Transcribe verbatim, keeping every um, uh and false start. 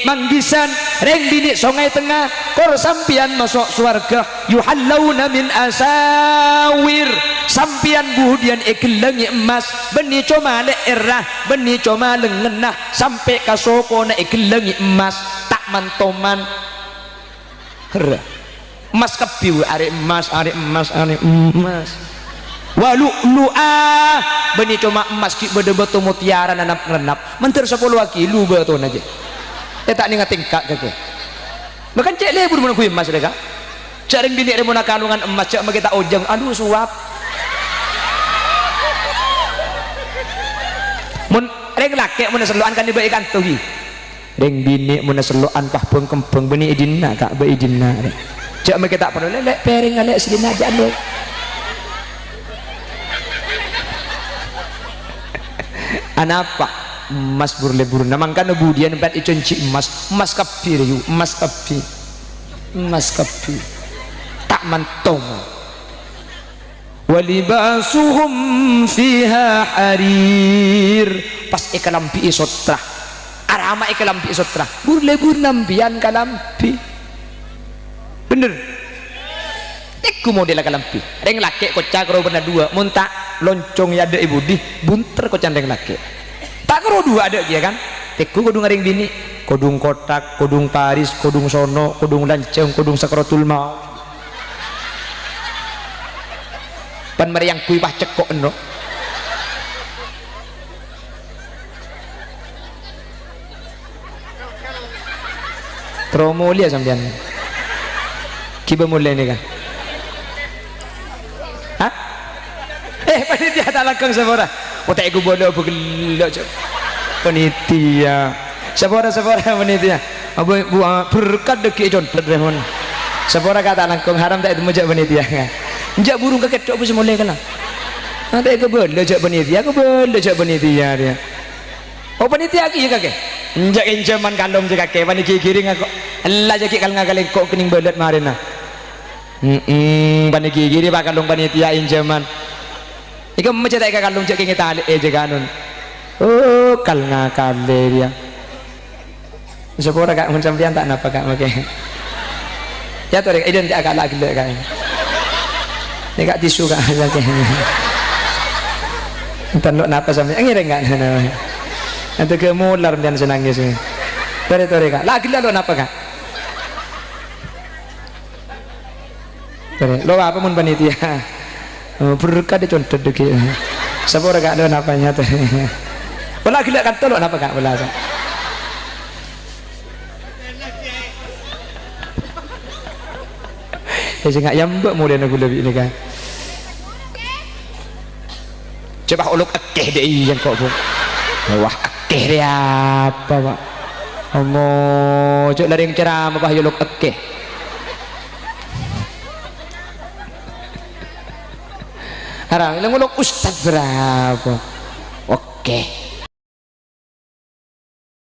Manggisan, rèng binè' Songay Tengnga, kor sampèyan maso' sowarghâ, yuhallauna min asawir, sampèyan budiyân èghellângè emmas, bânnè coma lè'èrra, bânnè coma lengngenna, sampè' ka sokona èghellângè emmas, ta' man-toman. Herra. Emmas kabbhi, wè, arè emmas, arè emmas, arè emmas. Wa lu'lu'a, bânnè coma emmas, ghi' bâdâ bâto mutiara nanap-rennap. Mandhâr sapolo akilu bâtona, jâ. Eh, ta' nènga tèngka', kakè. Bahkan cè' lebur mon ghuy emmas, rè, Ka'. Jâ' rèng binè' rè mon akalongan emmas, jâ' makè ta' ojâng. Adu, sowap. Mon rèng lakè' mon asello'an kan èbâ è kanto, ghi. Rèng binè' mon asello'an pas bâng-kembâng bânnè è dinna', Ka', bâ è dinna', rè. Jâ' makè ta' parlo lèlè' pèrèng alè' sè dinna' jâ' lo. Anapa? Emmas bur-leburna. Mangkana budiyân pèt èjhânjhi emmas. Emmas kabbhi, rè, yu. Emmas kabbhi. Emmas kabbhi. Ta' man-toman. Wa libasuhum fiha harir. Pas èkalambhi'i sottra. Arama èkalambhi'i sottra. Bur-lebur nambiyan kalambhi. Bhender. Tèngghu modella kalambhi. Rèng lakè' kocca karo bârna duwâ'. Mon ta' loncong è adâ' è budi, bhunter koccana rèng lakè'. Ta' karo duwâ' adâ' kèya, kan? Tèngghu kodhungnga rèng binè'. Kodhung kothak, kodhung paris, kodhung sono, kodhung lanjhâng, kodhung sakratul maut. Pan marè angghuy pas cekko' enno'. Terro molèya sampèyan. Ghibâ molè nèka. Hah? Eh, panitia ta' langkong sapora. Otak iku bolo bugel, jâ. Panitia. Sapora, sapora panitia. Apa, bu-, berkat dâggi' condet, Rahman. Sapora ka' ta' langkong, haram ta' ètemmo jâ' panitia. Jâ' burung kakè tok, bu, sè molè kala. Ante' kabâlâ jâ' panitia, kabâlâ jâ' panitia, dia. Oh, panitia kèya, kakè. Enjâ' ènjhâman kalong jâ' kakè, panèka ghiring ako. Ella jâ' ghi' kal-ngakalèng ko' kennèng bâlât marèna. Mm-mm, panèka ghiring pakalong panitia ènjhâman. Èkemmè jâ' ta' èkakalong jâ' kèngèng talè'è jâ' kanun. Oh, kal-ngakalè rèya. Sapora, Ka', mon sampèyan ta' napa, Ka', makè. Ya, torè, idhân, Ka', la ghellâ', Ka'. Nèka tisu, Ka', makè. Enten lo' napa sampèyan, ngèrèng, Ka'. Enten ghi' molar sampèyan sè nangès. Torè, torè, Ka'. La ghellâ' lo' napa, Ka'. Torè, lo' apa mon panitia? Oh, berkat è condet dâggi'. Sapora, Ka', lo' napa nyata? Pola ghellâ' kanto lo' napa, Ka', pola, Ka'? Eh, sè nga' yamba' molèna ghulâ bi' nèka. Coba olok èkè dâ' iyâ engko', Bu. Wah, èkè rè apa, Pak? Omo, cok la rèng ceramah, Pak, yâ olok èkè. Haram, la ngolok ustad berapa? Oke.